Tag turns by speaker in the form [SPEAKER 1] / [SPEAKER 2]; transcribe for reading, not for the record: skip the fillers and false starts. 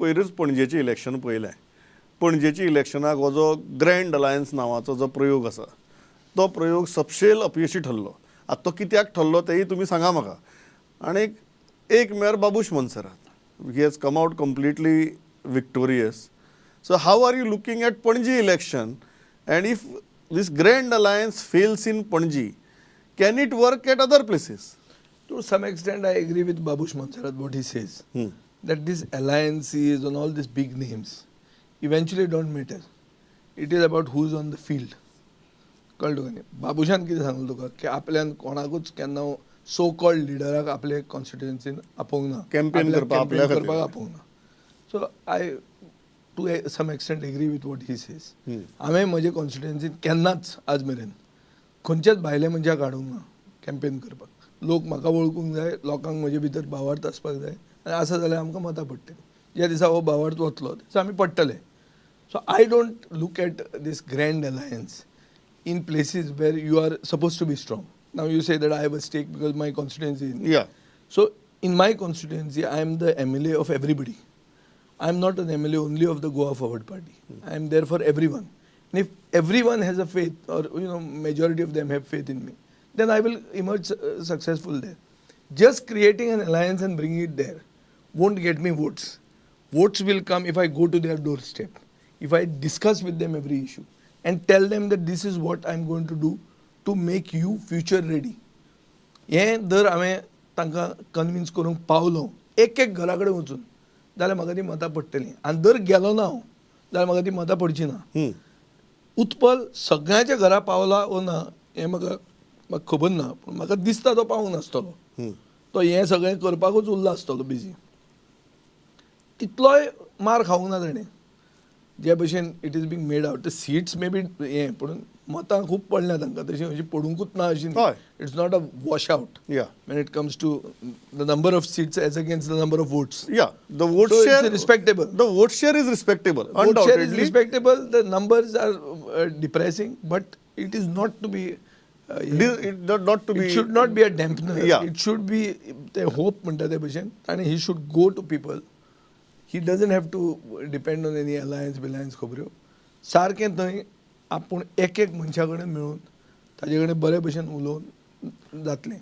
[SPEAKER 1] पयरूच पणजेचें election पळयलें. पणजेच्या इलेक्शनाक हो जो ग्रँड अलायन्स नांवाचो जो प्रयोग आसा, तो प्रयोग सपशेल अपयशी ठरलो. आतां तो कित्याक ठरलो तेंय तुमी सांगा म्हाका. आनी एक म्हळ्यार Babush Monserrate, he has come out completely victorious. So how are you looking at Panaji election, and if this grand alliance fails in Panaji, can it work at other places?
[SPEAKER 2] To some extent, I agree with Babush Monserrat, what he says, that these alliances and all these big names eventually don't matter. It is about who's on the field. कळ्ळें तुका न्ही? बाबूशान कितें सांगलें तुका की आपल्यान कोणाकूच केन्ना सो कॉल्ड लिडराक आपले कॉन्स्टिट्युएन्सीन आपोवंक ना.
[SPEAKER 1] Campaign
[SPEAKER 2] आपल्याक
[SPEAKER 1] करपाक,
[SPEAKER 2] campaign
[SPEAKER 1] आपल्या खातीर.
[SPEAKER 2] करपाक आपोवंक ना. So I to some extent agree with what he says. हांवें म्हजे कॉन्स्टिट्युएन्सीन केन्नाच आज मेरेन खंयच्याच भायल्या मनशाक हाडूंक ना कॅम्पेन करपाक. लोक म्हाका वळखूंक जाय, लोकांक म्हजे भितर भावार्थ आसपाक जाय आनी आसा जाल्यार आमकां मतां पडटलीं. ज्या दिसा हो भावार्थ वतलो त्या दिसा आमी पडटले. So I don't look at this grand alliance in places where you are supposed to be strong. Now you say that I have a stake because my constituency. So in my constituency, I am the MLA of everybody. I am not an MLA only of the Goa Forward Party. I am there for everyone. And if everyone has a faith, or majority of them have faith in me, then I will emerge successful there. Just creating an alliance and bringing it there won't get me votes. Votes will come if I go to their doorstep, if I discuss with them every issue and tell them that this is what I am going to do to make you future ready. हें जर हांवें तांकां convince करूंक पावलो एक एक घरा कडेन वचून, जाल्यार म्हाका ती मतां पडटलीं. आनी जर गेलो ना हांव जाल्यार म्हाका ती मतां पडची ना. उत्पल सगळ्यांच्या घरा पावला वो ना हें म्हाका खबर ना, पूण म्हाका दिसता तो पावूंक नासतलो. तो हें सगळें करपाकूच उरला आसतलो बिजी. तितलोय मार खावंक ना ताणें जे भशेन it is being made out. The seats may be हें, पूण मतां खूब पडल्या तांकां, तशी अशी पडुंकूच ना अशी. It's not a wash out when it comes to the number of seats as against the number of votes.
[SPEAKER 1] Yeah, the vote
[SPEAKER 2] So it's
[SPEAKER 1] share
[SPEAKER 2] respectable.
[SPEAKER 1] The vote share is respectable.
[SPEAKER 2] Vote share is
[SPEAKER 1] Undoubtedly.
[SPEAKER 2] respectable. The numbers are depressing, but it is not to be.
[SPEAKER 1] It, not to
[SPEAKER 2] It
[SPEAKER 1] be.
[SPEAKER 2] Should not be a dampener.
[SPEAKER 1] Yeah.
[SPEAKER 2] It should be the hope म्हणटा ते भशेन, आनी he should go to people. He doesn't have to depend on any alliance बिलायन्स खबऱ्यो. सारकें थंय आपूण एक एक मनशा कडेन मेळून ताजे कडेन बरे भशेन उलोवन जातलें.